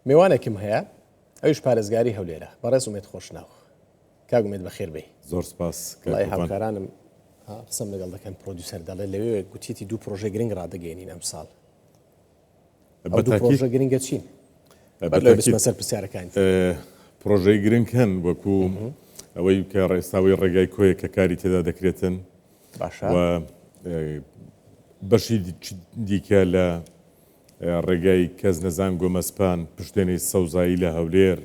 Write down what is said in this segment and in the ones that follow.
مێوانێکم هەیە ئەویش پارێزگاری هەولێرە بەڕێز ئومێد خۆشناو. کاک ئومێد بەخێر بێی. زۆر سپاس کاک وەڵای قوربان. هاوکارانم قسەم لەگەڵ دەکەن پرۆدیوسەر دەڵێ لەوێ گوتیەتی دوو پرۆژەی گرنگ ڕادەگەیەنین ئەمساڵ. ئەو دوو بەتاکید پرۆژە گرنگە چین؟ بەر لەوەی بەتاکید بچمە سەر پرسیارەکانی تر. پرۆژەی گرنگ هەن وەکو ئەوەی کە ڕێستاوەی ڕێگای کۆیە کە کاری تێدا دەکرێتن باشە. و بەشی دیکە لە ڕێگای کەسنەزان گۆمەسپان، پشتێنەی سەوزایی لە هەولێر،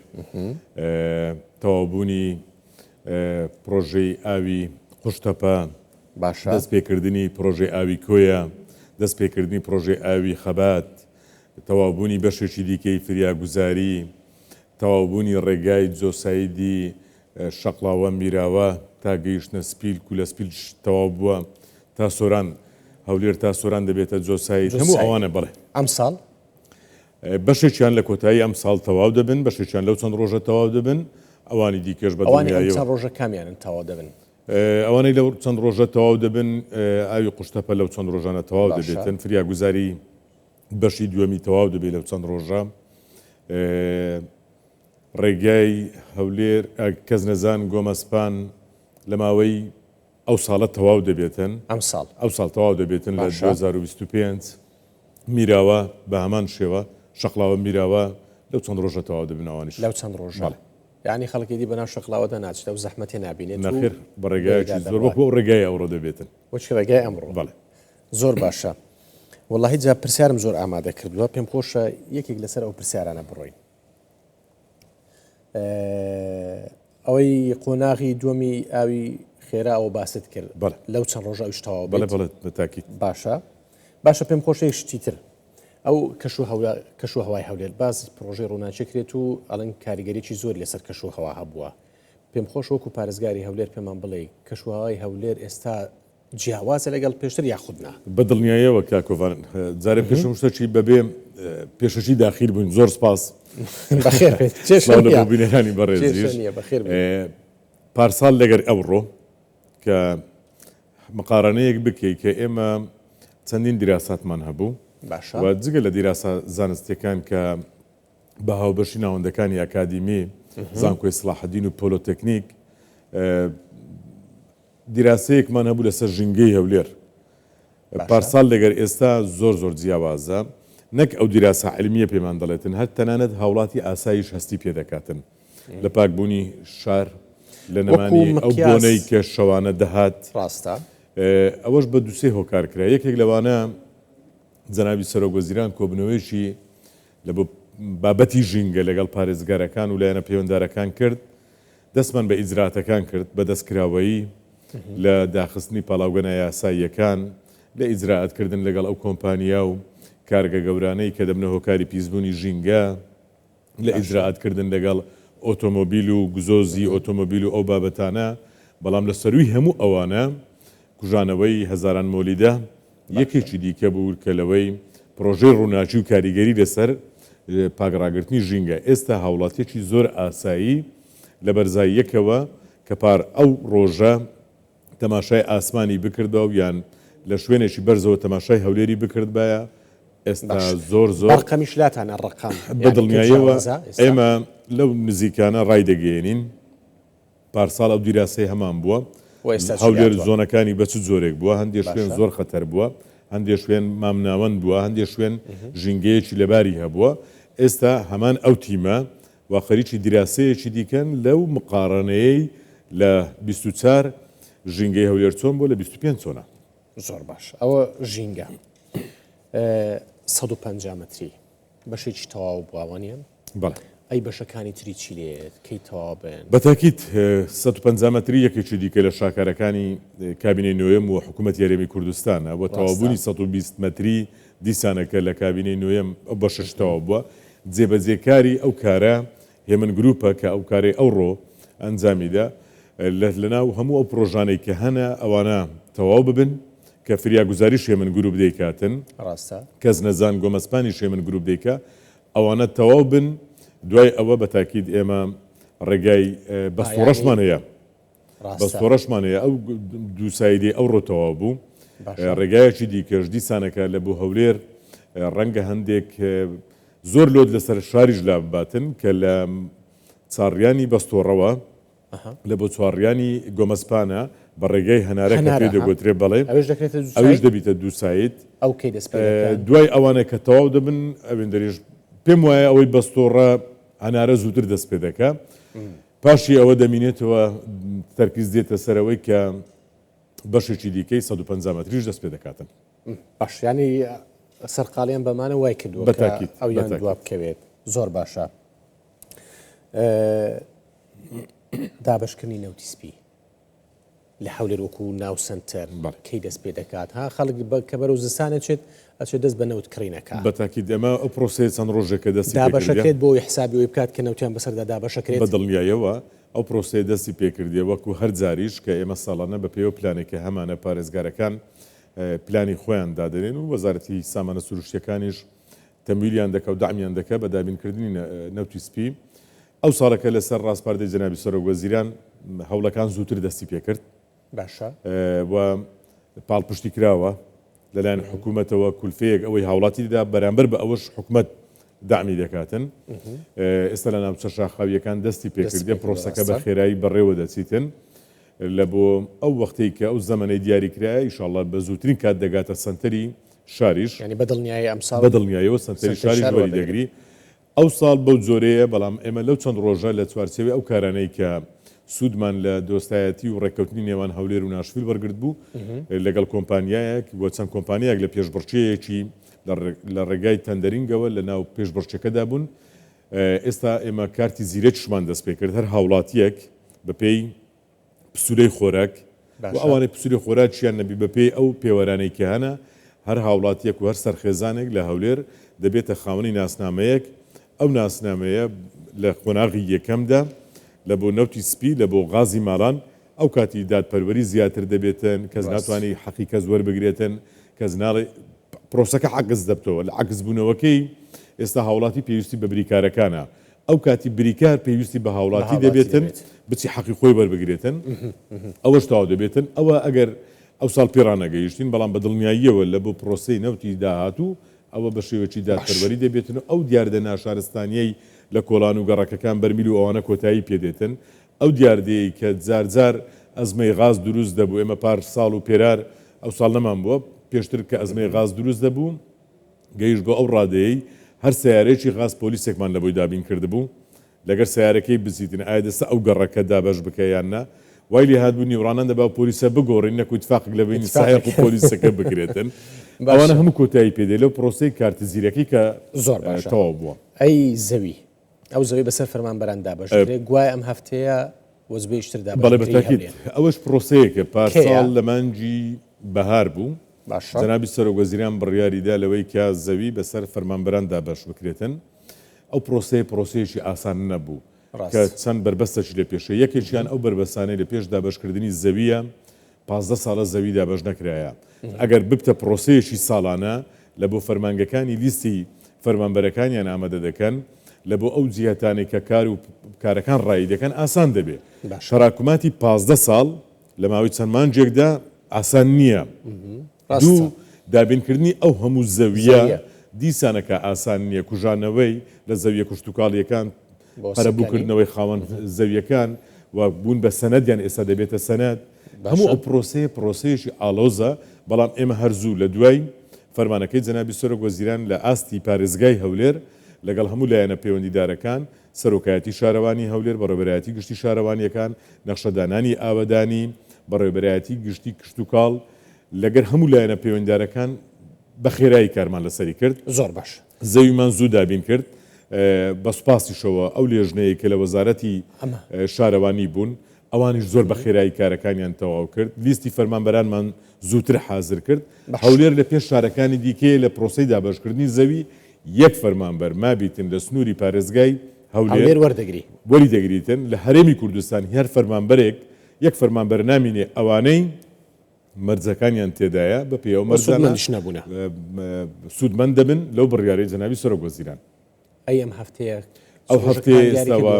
تەواوبوونی پڕۆژەی ئاوی قوشتەپە، دەستپێکردنی پڕۆژەی ئاوی کۆیە، دەستپێکردنی پڕۆژەی ئاوی خەبات، تەواوبوونی بەشێکی دیکەی فریاگوزاری، تەواوبوونی ڕێگای جۆسایدی شەقڵاوە میراوە تا گەیشتنە سپیلک و لە سپیلکش تەواو بووە تا سۆران، هەولێر تا سۆران دەبێتە جۆساید، هەموو ئەوانە بەڵێ. ئەمساڵ؟ بەشێکیان لە کۆتایی ئەمساڵ تەواو دەبن، بەشێکیان لەو چەند ڕۆژە تەواو دەبن، ئەوانی دیکەش بە ئەوانەی ئەم دڵنیاییەوە. چەند ڕۆژە کامیانن تەواو دەبن؟ ئەوانەی لەو چەند ڕۆژە تەواو دەبن، ئاوی قوشتەپە لەو چەند ڕۆژانە تەواو دەبێتن، فریاگوزاری بەشی دووەمی تەواو دەبێت لەو چەند ڕۆژە. ڕێگای هەولێر کەسنەزان گۆمەسپان لە ماوەی ئەو ساڵە تەواو دەبێتن. ئەمساڵ. ئەو ساڵ تەواو دەبێتن لە 2025. میراوە بە هەمان شێوە، شەقڵاوە میراوە لەو چەند ڕۆژە تەواو دەبن ئەوانیش. لەو چەند ڕۆژە. بەڵێ. یانی خەڵک ئیدی بەناو شەقڵاوەدا ناچێت، ئەو زەحمەتە نابینێت و نەخێر، بە ڕێگایەکی بەوێدا زۆر دەڕوات. وەکو ئەو ڕێگای ئەوڕۆ دەبێتن. وەکی ڕێگای ئەمڕۆ. بەڵێ. زۆر باشە. وەڵاهی جا پرسیارم زۆر ئامادە کردووە، پێم خۆشە یەکێک لەسەر ئەو پرسیارانە بڕۆین. ئەوەی قۆناغی دووەمی ئاوی خێرا ئەوە باست کرد لەو چەند ڕۆژە ئەوش تەواو بەڵێ بەڵێ بەتاکید باشە باشە پێم خۆشە شتی تر ئەو کەش و هەوا کەش و هەوای هەولێر باز پرۆژەی ڕووناکی کرێت و ئەڵەن کاریگەریی زۆر لەسەر کەش و هەوا هەبووە پێم خۆش وەکو پارێزگاری هەولێر پێمان بڵێ کەش و هەوای هەولێر ئێستا جیاوازە لەگەڵ پێشتر یاخود نا؟ بە دڵنیایەوە کاک کۆڤان جارێ پێش هەموو شتێکی بەبێ پێشەکی داخیل بووین زۆر سپاس. بەخێر بێت کێشە سڵاو لە نییە بۆ بینەرانی بەڕێزیش. کێشە نییە بەخێر بێت. پارساڵ لەگەر ئەوڕۆ کە مقارەنەیەک بکەی کە ئێمە چەندین دیراساتمان هەبوو باشە. و جگە لە دیراسا زانستیەکان کە بە هاوبەشی ناوەندەکانی ئەکادیمی زانکۆی سڵاحەدین و پۆلۆتەکنیک دیراسەیەکمان هەبوو لەسەر ژینگەی هەولێر پارساڵ لەگەر ئێستا زۆر زۆر جیاوازە نەک ئەو دیراسە عیلمیە پێمان دەڵێتن هەر تەنانەت هاوڵاتی ئاساییش هەستی پێ دەکاتن لە پاکبوونی شار لە نەمانی ئەو بۆنەی کە شەوانە دەهات ڕاستە ئەوەش بە دوسێ هۆکار کرا یەکێک لەوانە جەنابی سەرۆک وەزیران کۆبنەوەیەکی لە بۆ بابەتی ژینگە لەگەڵ پارێزگارەکان و لایەنە پەیوەندارەکان کرد دەستمان بە ئیجراتەکان کرد بە دەستکراوەیی لە داخستنی پاڵاوگە نایاساییەکان، لە ئیجرائەت کردن لەگەڵ ئەو کۆمپانیا و کارگە گەورانەی کە دەبنە هۆکاری پیسبوونی ژینگە، لە ئیجرائەت کردن لەگەڵ ئۆتۆمۆبیل و گزۆزی ئۆتۆمۆبیل و ئەو بابەتانە، بەڵام لە سەرووی هەموو ئەوانە کوژانەوەی هەزاران مۆلیدە یەکێکی دیکە بوو کە لەوەی پڕۆژەی ڕووناکی و کاریگەری لەسەر پاک ڕاگرتنی ژینگە ئێستا هاوڵاتیەکی زۆر ئاسایی لە بەرزاییەکەوە کە پار ئەو ڕۆژە تەماشای ئاسمانی بکردبا و یان لە شوێنێکی بەرزەوە تەماشای هەولێری بکردبایە ئێستا زۆر زۆر ڕقەمیش لاتانە ڕقام بە دڵنیاییەوە ئێمە لەو نزیکانە ڕایدەگەیەنین. پارساڵ ئەو دیراسەی هەمان بووە. هەولێر زۆنەکانی بە چ جۆرێک بووە، هەندێ شوێن زۆر خەتەر بووە، هەندێ شوێن مامناوەند بووە، هەندێ شوێن ژینگەیەکی لەباری هەبووە. ئێستا هەمان ئەو تیمە وا خەریکی دیراسەیەکی دیکەن لەو مقارەنەیەی لە 24 ژینگەی هەولێر چۆن بووە لە 25 چۆنە. زۆر باش ئەوە ژینگە 150 مەتری بەشێکی تەواو بووە وانیە؟ بەڵێ. ئەی بەشەکانی تری چی لێیەت؟ کەی تەواو بن؟ بەتاکید 150 مەتری یەکێکی دیکە لە شاکارەکانی کابینەی نۆیەم و حکوومەتی هەرێمی کوردستانە و تەواوبوونی 120 مەتری دیسانەکە لە کابینەی نۆیەم ئەو بەشەش تەواو بووە. جێبەجێکاری ئەو کارە هێمن گرووپە کە ئەو کارەی ئەوڕۆ ئەنجامیدا. لەناو هەموو ئەو پڕۆژانەی کە هەنە ئەوانە تەواو ببن کە فریاگوزاریش هێمن گرووپ دەیکاتن. ڕاستە. کەس نەزان گۆمەسپانیش هێمن گرووپ دەیکا. ئەوانە تەواو بن دوای ئەوە بە تاکید ئێمە ڕێگای بەستۆڕەشمان هەیە بەستۆڕەشمان هەیە ئەو دووسایدەی ئەوڕۆ تەواو بوو ڕێگایەکی دیکەش دیسانەکە لە بۆ هەولێر ڕەنگە هەندێک زۆر load لەسەر شاریش لابباتن کە لە چاڕیانی بەستۆڕەوە لە بۆ چوارڕیانی گۆمەسپانە بە ڕێگای هەنارە کە پێی دەگۆترێ بەڵێ ئەویش دەبیتە دوو side دوای ئەوانە کە تەواو دەبن ئەوێندەریش پێم وایە ئەوەی بەستۆڕە هەنارە زووتر دەست پێ دەکا پاشی ئەوە دەمینێتەوە تەرکیز دێتە سەرەوەی کە بەشێکی دیکەی 150 مەتریش دەست پێ دەکاتن. باش یانی سەرقاڵیان بەمانە وای کردووە کە ئەویان دوا بکەوێت زۆر باشە. دابەشکردنی نەوتی سپی لە هەولێر وەکو ناو سنتەر کەی دەست پێ دەکات ها خەڵک کە بەرەو زستانە چێت ئەچێت دەست بە نەوت کڕینەکە بەتاکید ئەمە ئەو پرۆسەیە چەند ڕۆژێکە دەستی دابەشەکرێت بۆ حسابی ئەوی بکات کە نەوتیان بەسەردا دابەشەکرێت بە دڵنیایەوە ئەو پرۆسەیە دەستی پێکردیە وەکو هەر جاریش کە ئێمە ساڵانە بە پێی ئەو پلانێک کە هەمانە پارێزگارەکان پلانی خۆیان دادەنێن و وەزارەتی سامانە سروشتیەکانیش تەمویلیان دەکا و دەعمیان دەکا بە دابینکردنی نەوتی سپی. ئەو ساڵەکە لەسەر ڕاسپاردەی جەنابی سەرۆک وەزیران هەوڵەکان زووتر دەستی پێکرد باشە و پاڵپشتی کراوە لەلایەن حکوومەتەوە کولفەیەک ئەوەی هاوڵاتی دەدا بەرامبەر بە ئەوەش حکومەت دەعمی دەکاتن. ئێستا لە ناوچە شاخاوییەکان دەستی پێکردە پرۆسەکە بە خێرایی بەڕێوە دەچیتن. لە بۆ ئەو وەختەی کە ئەو زەمەنەی دیاری کرایە ئیشاڵڵا بە زووترین کات دەگاتە سەنتەری شاریش. یانی بە دڵنیایی ئەمساڵ بە دڵنیایەوە سەنتەری شاریش وەری دەگری. ئەو ساڵ بەو جۆرەیە، بەڵام ئێمە لەو چەند ڕۆژە لە چوارچێوەی ئەو کارانەی کە سوودمان لە دۆستایەتی و ڕێککەوتنی نێوان هەولێر و ناشڤیل وەرگرت بوو لەگەڵ کۆمپانیایەک و چەند کۆمپانیایەک لە پێشبڕکێیەکی لە ڕێگای tendering ەوە لە ناو پێشبڕکێکەدا بوون ئێستا ئێمە کارتی زیرەکیشمان دەست پێکرد هەر هاوڵاتیەک بەپێی پسولەی خۆراک و ئەوانەی پسولی خۆراکیان نەبی بەپێی ئەو پێوەرانەی کە هەنە هەر هاوڵاتیەک و هەر سەرخێزانێک لە هەولێر دەبێتە خاوەنی ناسنامەیەک ئەو ناسنامەیە لە قۆناغی یەکەمدا لە بۆ نەوتی سپی لە بۆ غازی ماڵان ئەو کاتی دادپەروەری زیاتر دەبێتن کەس ناتوانانی حەقی کەس وەربگرێتن کەس ناڵێ پرۆسەکە عەکس دەبتەوە لە عەکس بوونەوەکەی ئێستا هاوڵاتی پێویستی بە بریکارەکانە ئەو کاتی بریکار پێویستی بە هاوڵاتی دەبێتن بچی حەقی خۆی وەربگرێتن ئەوەش تەواو دەبێتن ئەوە ئەگەر ئەو ساڵ پێڕانەگەیشتین بەڵام بە دڵنیاییەوە لە بۆ پرۆسەی نەوتی داهاتوو ئەوە بە شێوەکی دادپەروەری دەبێتن و ئەو دیاردە ناشارستانیەی لە کۆڵان و گەڕەکەکان بەرمیل و ئەوانە کۆتایی پێدێتن ئەو دیاردەیەی کە جار جار ئەزمەی غاز دروست دەبوو، ئێمە پار ساڵ و پێرار ئەو ساڵ نەمان بووە، پێشتر کە ئەزمەی غاز دروست دەبوو، گەیشت بۆ ئەو ڕادەیەی هەر سەیارەیەکی غاز پۆلیسێکمان لە بۆی دابین کردبوو، لەگەر سەیارەکەی بچیتن ئایا دەستە ئەو گەڕەکە دابەش بکە یان نا، وای لێ هاتبوو نیوڕانان دەبا پۆلیسە بگۆڕین نەکو ئیتفاقێک لە بەینی سایەق و پۆلیسەکە بکرێتن. ئەوانە هەموو کۆتایی پێ دێ لەو پرۆسەی کارتە زیرەکەی کە زۆر باشە تەواو بووە. ئەی زەوی ئەو زەوی بەسەر فەرمانبەران دابەش دەکرێت، گوایە ئەم هەفتەیە وەجبەیش تر دابەش بەڵێ بەتاکید ئەوەش پرۆسەیەکە پارساڵ لە مانگی بەهار بوو جەنابی سەرۆک وەزیران بڕیاری دا لەوەی کە زەوی بەسەر فەرمانبەران دابەش بکرێتن ئەو پرۆسەیە پرۆسەیەکی ئاسان نەبوو کە چەند بەربەستەکی لە پێشە یەکێکیان ئەو بەربەستانەی لە پێش دابەشکردنی زەویە 15 ساڵە زەوی دابەش نەکرایە ئەگەر ببتە پرۆسەیەکی ساڵانە لە بۆ فەرمانگەکانی لیستی فەرمانبەرەکانیان ئامادە دەکەن لە بۆ ئەو جیهەتانەی کە کار و کارەکان ڕایی دەکەن ئاسان دەبێ. تەراکوماتی 15 ساڵ لە ماوەی چەند مانگێکدا ئاسان نییە. دوو، دابینکردنی ئەو هەموو زەوییە دیسانەکە ئاسان نییە، کوژانەوەی لە زەوییە کشتوکاڵییەکان، قەرەبووکردنەوەی خاوەن زەوییەکان و بوون بە سەنەد یان ئێستا دەبێتە سەنەد، هەموو ئەو پرۆسەیە پرۆسەیەکی ئاڵۆزە، بەڵام ئێمە هەر زوو لە دوای فەرمانەکەی جەنابی سەرۆک وەزیران لە ئاستی پارێزگای هەولێر لەگەڵ هەموو لایەنە پەیوەندیدارەکان، سەرۆکایەتی شارەوانی هەولێر، بەڕێوەبەرایەتی گشتی شارەوانییەکان، نەخشەدانانی ئاوەدانی، بەڕێوەبەرایەتی گشتی کشتوکاڵ، لەگەر هەموو لایەنە پەیوەندیدارەکان بە خێرایی کارمان لەسەری کرد. زۆر باش. زەویمان زوو دابین کرد، بە سوپاسیشەوە ئەو لێژنەیەی کە لە وەزارەتی شارەوانی بوون، ئەوانیش زۆر بە خێرایی کارەکانیان تەواو کرد، لیستی فەرمانبەرانمان زووتر حازر کرد. هەولێر لە پێش شارەکانی دیکەیە لە پرۆسەی دابەشکردنی زەوی، یەک فەرمانبەر مابیتن لە سنووری پارێزگای هەولێر وەردەگری. وەری دەگریتن، لە هەرێمی کوردستان هەر فەرمانبەرێک یەک فەرمانبەر نامینێ ئەوانەی مەرجەکانیان تێدایە بە پێی ئەو مەرجانە سوودمەندیش نەبوونە. سوودمەند دەبن لەو بڕیارەی جەنابی سەرۆک وەزیران. ئەی ئەم هەفتەیە ئەو هەفتەیە ئێستاوە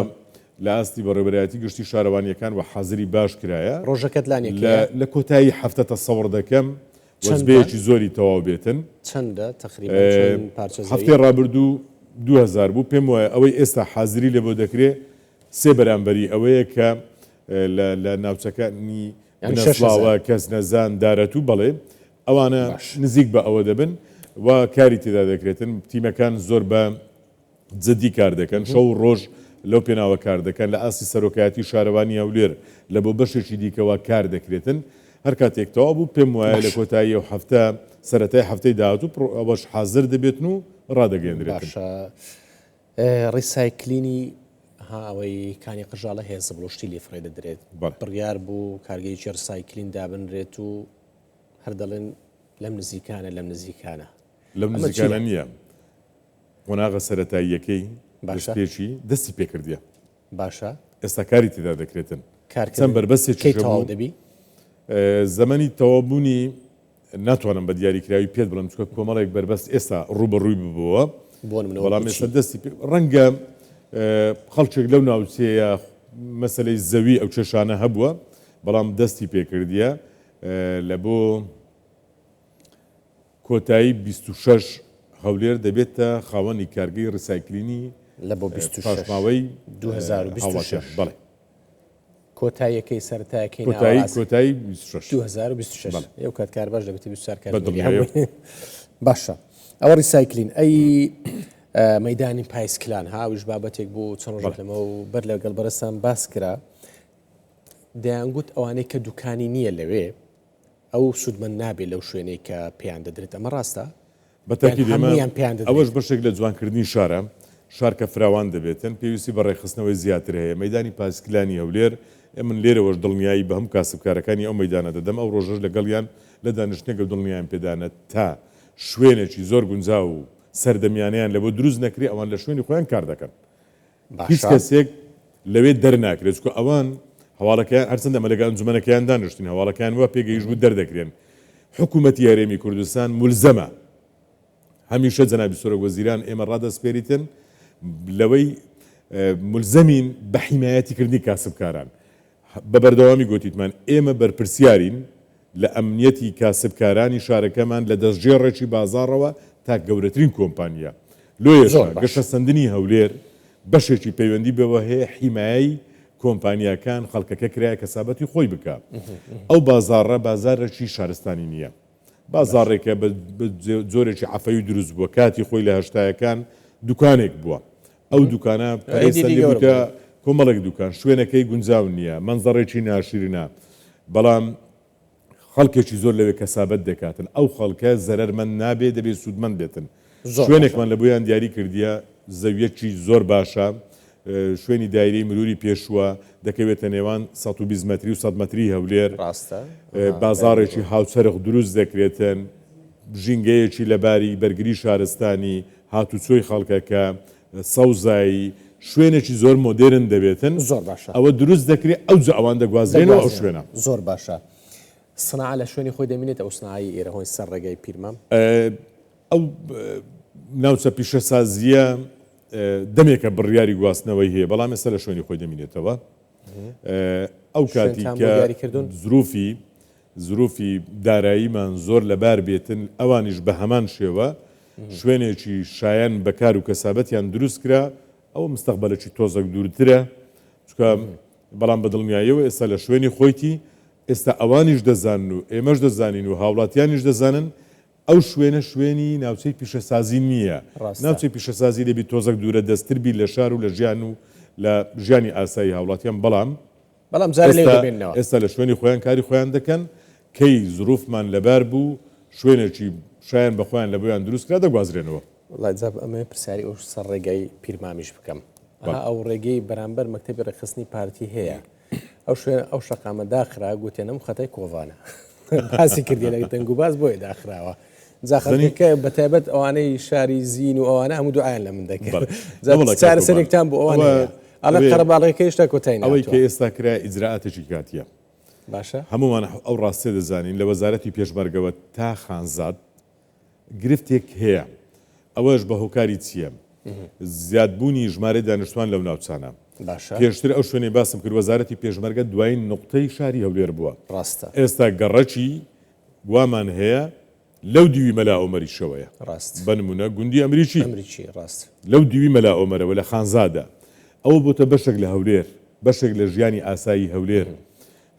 لە ئاستی بەڕێوەبەرایەتی گشتی شارەوانییەکان وە حازری باش کرایە. ڕۆژەکەت لانێ کەیە؟ لە کۆتایی هەفتە تەسەوڕ دەکەم وەجبەیەکی زۆری تەواو بێتن. چەندە تەقریبەن چەند پارچە زەوی؟ هەفتەی ڕابردوو 2000 بوو، پێم وایە ئەوەی ئێستا حازری لێ بۆ دەکرێ سێ بەرامبەری ئەوەیە کە لە لە ناوچەکانی یانی 6000. بنەسڵاوە، کەسنەزان، دارەتوو، بەڵێ ئەوانە باش. نزیک بە ئەوە دەبن و کاری تێدا دەکرێتن، تیمەکان زۆر بە جدی کار دەکەن، شەو و ڕۆژ لەو پێناوە کار دەکەن، لە ئاستی سەرۆکایەتی شارەوانی هەولێر لە بۆ بەشێکی دیکەوە کار دەکرێتن، هەر کاتێک تەواو بوو پێم وایە لە باشە. کۆتایی ئەو هەفتە سەرەتای هەفتەی داهاتوو پڕۆ ئەوەش حازر دەبێتن و ڕادەگەیەندرێتن. باشە ڕیسایکلینی ها ئەوەی کانی قژاڵە هەیە زبڵ و شتی لێ فڕێ دەدرێت بەڵێ. بڕیار بوو کارگەیەکی ڕیسایکلین دابنرێت و هەر دەڵێن لەم نزیکانە لەم نزیکانە لەم ئەمە چییە؟ نزیکانە نییە. قۆناغە سەرەتاییەکەی باشە. دەستپێکی دەستی پێکردیە. باشە. ئێستا کاری تێدا دەکرێتن. چەند کارکردن بەربەستێکیش کەی هەبوو. تەواو دەبی؟ زەمەنی تەواوبوونی ناتوانم بە دیاریکراوی پێت بڵێم چونکە کۆمەڵێک بەربەست ئێستا ڕووبەڕووی ببۆوە. بۆ نمونە بەڵام وەکو ئێستا چی؟ دەستی پێ ڕەنگە خەڵکێک لەو ناوچەیە مەسەلەی زەوی ئەو کێشانە هەبووە بەڵام دەستی پێکردیە لە بۆ کۆتایی 26 هەولێر دەبێتە خاوەنی کارگەی ڕیسایکلینی لە بۆ 26 پاشماوەی 2026 هاوڵاتیان. بەڵێ. کۆتاییەکەی سەرەتایەکەی کۆتایی ناوەڕاست کۆتایی 26 2026 بەڵێ. ئەو کات کارباش دەبێتە 24 بە کاتژمێری دڵنیاییەوە. هەمووی. باشە ئەوە ڕیسایکلین ئەی مەدانی پایسکلان ها ئەویش بابەتێک بوو چەند ڕۆژێک بەڵێ. لەمە و بەر لەگەڵ بەڕێزتان باس کرا دەیانگوت ئەوانەی کە دوکانی نییە لەوێ ئەو سوودمەند نابێت لەو شوێنەی کە پێیان دەدرێت، ئەمە ڕاستە؟ بە یان تەئکید ئێمە هەموویان پێیان ئەوەش دەدرێت؟ بەشێک لە جوانکردنی شارە، شار کە فراوان دەبێتن پێویستی بە ڕێکخستنەوەی زیاتر هەیە، مەیدانی پاسکلانی هەولێر، من لێرەوەش دڵنیایی بە هەموو کاسبکارەکانی ئەو مەیدانە دەدەم، ئەو ڕۆژەش لەگەڵیان لە دانیشتنێک دڵنیایان پێدانە تا شوێنێکی زۆر گونجاو و سەردەمیانەیان لەبۆ دروست نەکرێ ئەوان لە شوێنی خۆیان کار دەکەن. هیچ باشە. کەسێک لەوێ دەرناکرێت چونکە ئەوان هەواڵەکەیان هەرچەندە ئەمە لەگەڵ ئەنجومەنەکەیان دانیشتین هەواڵەکەیان وا پێگەیشت بوو دەردەکرێن حکوومەتی هەرێمی کوردستان مولزەمە هەمیشە جەنابی سەرۆک وەزیران ئێمە ڕادەسپێریتن لەوەی مولزەمین بە حیمایەتی کردنی کاسبکاران بە بەردەوامی گۆتیتمان ئێمە بەرپرسیارین لە ئەمنیەتی کاسبکارانی شارەکەمان لە دەستگێڕێکی بازاڕەوە تا گەورەترین کۆمپانیا. لۆیەشە زۆر باشە. گەشەسەندنی هەولێر بەشێکی پەیوەندی بەوە هەیە حیمایەی کۆمپانیاکان خەڵکەکە کرایە کەسابەتی خۆی بکا. ئەو بازاڕە بازارێکی شارستانی نییە. بازاڕێکە بە جۆرێکی عەفەوی دروست بووە، کاتی خۆی لە هەشتایەکان دوکانێک بووە، ئەو دوکانە پەرەی سەندبووتە کۆمەڵێک دوکان، شوێنەکەی گونجاو نییە، مەنزەڕێکی ناشرینە، بەڵام خەڵکێکی زۆر لەوێ کەسابەت دەکاتن، ئەو خەڵکە زەرەرمەند نابێ، دەبێ سوودمەند بێتن. شوێنێکمان لە بۆیان دیاری کردیە، زەویەکی زۆر باشە، شوێنی دایرەی مروری پێشووە، دەکەوێتە نێوان 120 مەتری و 100 مەتری هەولێر، بازاڕێکی هاوچەرخ دروست دەکرێتن، ژینگەیەکی لەباری بەرگری شارستانی، هاتوچۆی خەڵکەکە، سەوزایی، شوێنێکی زۆر مۆدێرن دەبێتن، زۆر باشە. ئەوە دروست دەکرێت ئەوجا ئەوان دەگوازرێنەوە ئەو دەگوازرێنەوە. شوێنە. زۆر باشە. سناعە لە شوێنی خۆی دەمینێت ئەو سناعەی ئێرە هۆی سەر ڕێگای پیرمام؟ ئەو ناوچە پیشەسازییە دەمێکە بڕیاری گواستنەوەی هەیە، بەڵام ئێستا لە شوێنی خۆی دەمینێتەوە. ئەو کاتی شوێنتان بۆ کە دیاری کردوون؟ زروفی زروفی داراییمان زۆر لەبار بێتن، ئەوانیش بە هەمان شێوە شوێنێکی شایەن بە کار و کەسابەتیان دروست کرا، ئەوە مستەقبەلێکی تۆزەک دوورترە، چونکە بەڵام بە دڵنیاییەوە ئێستا لە شوێنی خۆیتی، ئێستا ئەوانیش دەزانن و ئێمەش دەزانین و هاوڵاتیانیش دەزانن ئەو شوێنە شوێنی ناوچەی پیشەسازی نییە، ڕاستە. ناوچەی پیشەسازی دەبی تۆزەک دوورە دەستتر بی لە شار و لە ژیان و لە ژیانی ئاسایی هاوڵاتیان، بەڵام بەڵام جارێ لەوێ ئێستا دەمێننەوە. ئێستا لە شوێنی خۆیان کاری خۆیان دەکەن، کەی زروفمان لەبار بوو شوێنێکی شایەن بە خۆیان لە بۆیان دروست کرا دەگوازرێنەوە. وەڵا جا ئەمەوێ پرسیاری ئەو سەر ڕێگای پیرمامیش بکەم. ئەها بەڵێ. ئەو ڕێگەی بەرامبەر مەکتەبی ڕێکخستنی پارتی هەیە ئەو شوێن ئەو شەقامە داخرا گوتیان ئەم خەتای کۆڤانە باسی کردی لە دەنگ و باس بۆیە داخراوە جا خەڵکەکە بە تایبەت ئەوانەی شاری زین و ئەوانە هەموو دوعایان لە من دەکرد چارەسەرێکتان بۆ ئەوان ئەڵێ قەرەباڵغەکە هێشتا کۆتایی ئەوەی کە ئێستا کرا ئیجرائاتێکی کاتیە باشە هەمومان ئەو ڕاستیە دەزانین لە وەزارەتی پێشمەرگەوە تا خانزاد گرفتێک هەیە، ئەوەش بە هۆکاری چییە؟ زیادبوونی ژمارەی دانیشتووان لەو ناوچانە. باشە. پێشتر ئەو شوێنەی باسم کرد وەزارەتی پێشمەرگە دوایین نوقتەی شاری هەولێر بووە. ڕاستە. ئێستا گەڕەکی وامان هەیە لەو دیوی مەلا ئۆمەریشەوەیە. ڕاست. بە نموونە گوندی ئەمریکی. ئەمریکی، ڕاست. لەو دیوی مەلا ئۆمەرەوە لە خانزادە. ئەوە بۆتە بەشێک لە هەولێر، بەشێک لە ژیانی ئاسایی هەولێر.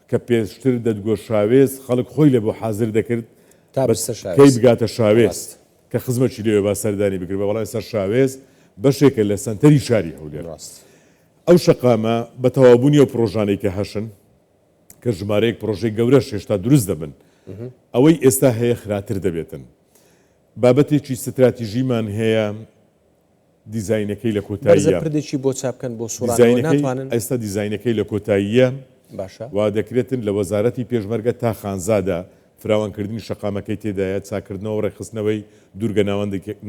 کە پێشتر دەتگۆ شاوێس خەڵک خۆی لە بۆ حازر دەکرد تا بچتە شاوێس. کەی بگاتە شاوێس. ڕاست. کە خزمەکی لەوێ با سەردانی بکردبا، بەڵام ئێستا شاوێس بەشێکە لە سەنتەری شاری هەولێر. ڕاست. ئەو شەقامە بە تەواوبوونی ئەو پڕۆژانەی کە هەشن، کە ژمارەیەک پڕۆژەی گەورەش هێشتا دروست دەبن، ئەوەی ئێستا هەیە خراتر دەبێتن. بابەتێکی ستراتیژیمان هەیە، دیزاینەکەی لە بەرزە کۆتاییە. پردێکی بۆ چا بکەن بۆ سوڕانەوە دیزاینەکەی ناتوانن؟ ئێستا دیزاینەکەی لە کۆتاییە، باشە. وا دەکرێتن لە وەزارەتی پێشمەرگە تا خانزادە فراوانکردنی شەقامەکەی تێدایە، چاککردنەوە و ڕێکخستنەوەی دوورگە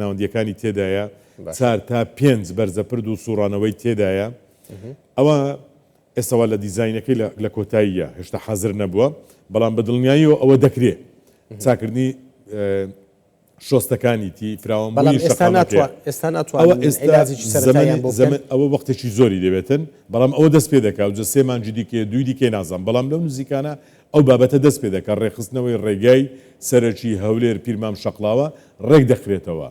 ناوەندییەکانی تێدایە، باشە. چار تا پێنج بەرزە پرد و سوڕانەوەی تێدایە. ئەوە ئێستا وا لە دیزاینەکەی لە کۆتاییە، هێشتا حازر نەبووە، بەڵام بە دڵنیاییەوە ئەوە دەکرێ. چاکردنی شۆستەکانیتی، بەڵام فراوانبوونی ئێستا شەقامەکەیە. ناتوان ئێستا ئەوە ناتوانن ئێستا عیلاجێکی زەمەنی سەرەتاییان بۆ بکەن؟ زەمەن ئەوە وەختێکی زۆری دەوێتن، بەڵام ئەوە دەست پێ دەکا و جە سێ مانگی دیکەیە دووی دیکەی نازانم، بەڵام لەو نزیکانە ئەو بابەتە دەست پێ دەکا، ڕێکخستنەوەی ڕێگای سەرەکی هەولێر پیرمام شەقڵاوە ڕێک دەخرێتەوە.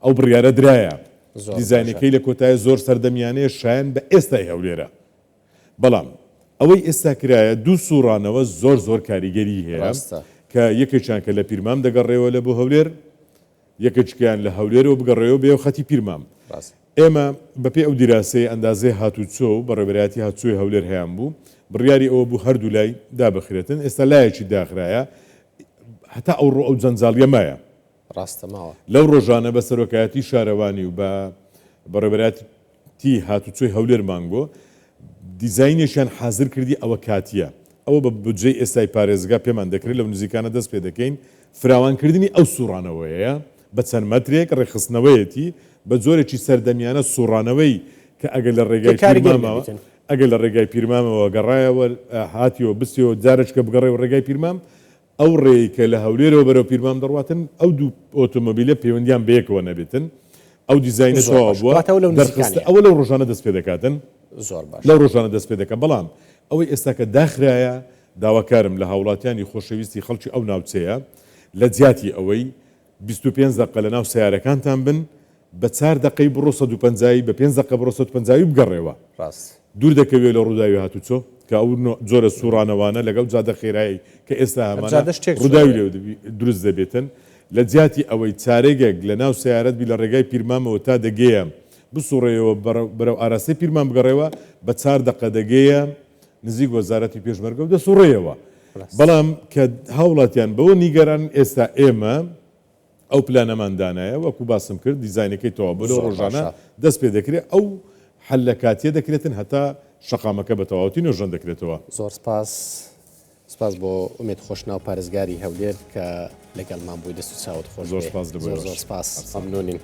ئەو بڕیارە درایە. زۆر باشە. دیزاینەکەی لە کۆتایە زۆر سەردەمیانەیە شایەن بە ئێستای هەولێرە. بەڵام ئەوەی ئێستا کرایە دوو سوڕانەوە زۆر زۆر کاریگەری هەیە ڕاستە. کە یەکێکیان کە لە پیرمام دەگەڕێوە لە بۆ هەولێر یەکێکیان لە هەولێرەوە بگەڕێەوە بێ خەتی پیرمام. ڕاستە. ئێمە بەپێی ئەو دیراسەی ئەندازەی هاتوچۆ و بەڕێوەبەرایەتی هاتوچۆی هەولێر هەیان بوو بڕیاری ئەوە بوو هەردوو لای دابخرێتن ئێستا لایەکی داخرایە هەتا ئەوڕۆ ئەو جەنجاڵیە مایە. ڕاستە ماوە. لەو ڕۆژانە بە سەرۆکایەتی شارەوانی و بە بەڕێوەبەرایەتی هاتوچۆی هەولێر مانگۆ دیزاینێکیان حازر کردی ئەوە کاتییە ئەوە بە بودجەی ئێستای پارێزگا پێمان دەکرێت لەو نزیکانە دەست پێ دەکەین فراوانکردنی ئەو سوڕانەوەیە بە چەند مەترێک ڕێکخستنەوەیەتی بە جۆرێکی سەردەمیانە سوڕانەوەی کە ئەگەر لە کە ڕێگای کاریگەر پیرمامەوە نەبیتن. ئەگەر لە ڕێگای پیرمامەوە گەڕایەوە هاتیەوە بچیەوە جارێکە بگەڕێوە ڕێگای پیرمام ئەو ڕێیەی کە لە هەولێرەوە بەرەو پیرمام دەڕواتن، ئەو دوو ئۆتۆمۆبیلە پەیوەندیان بەیەکەوە نەبێتن، ئەو دیزاینە زۆر تەواو باش. بووە، کەواتە ئەوە لەو دەرخستە، نزیکانەیە. ئەوە لەو ڕۆژانە دەست پێ دەکاتن. زۆر باشە. لەو ڕۆژانە دەست پێ دەکات، بەڵام ئەوەی ئێستا کە داخرایە، داواکارم لە هاوڵاتیانی خۆشەویستی خەڵکی ئەو ناوچەیە، لە جیاتی ئەوەی 25 دەقە لەناو سەیارەکانتان بن، بە چار دەقەی بڕۆ 150 ی بە پێنج دەقە بڕۆ 150 ی بگەڕێوە. ڕاست. دوور دەکەویەوە لە ڕووداوی هاتوچۆ کە ئەو جۆرە سوڕانەوانە لەگەڵ جادە خێرایەی کە ئێستا هەر هەمانە جادەش تێک چووە ڕووداوی لێ. لێ دروست دەبێتن لە جیاتی ئەوەی چارەگێک لە ناو سەیارەت بی لە ڕێگای پیرمامەوە تا دەگەیە بسوڕێیەوە بەرەو ئاراستەی پیرمام بگەڕێوە بە چار دەقە دەگەیە نزیک وەزارەتی پێشمەرگە و دەسوڕێیەوە ڕاست. بەڵام کە هاوڵاتیان بەوە نیگەرانن ئێستا ئێمە ئەو پلانەمان دانایە وەکو باسم کرد دیزاینەکەی تەواو بوو لەو زۆر ڕۆژانە باشە. دەست پێ دەکرێت ئەو حەلە کاتیە دەکرێتن هەتا شەقامەکە بە تەواوەتی نۆژەن دەکرێتەوە. زۆر سپاس سپاس بۆ ئومێد خۆشناو پارێزگاری هەولێر کە لەگەڵمان بووی دەست و چاوت خۆش زۆر بێ سپاس لە بۆ زۆر زۆر ئێوەش. سپاس هەر ساغ. مەمنونین.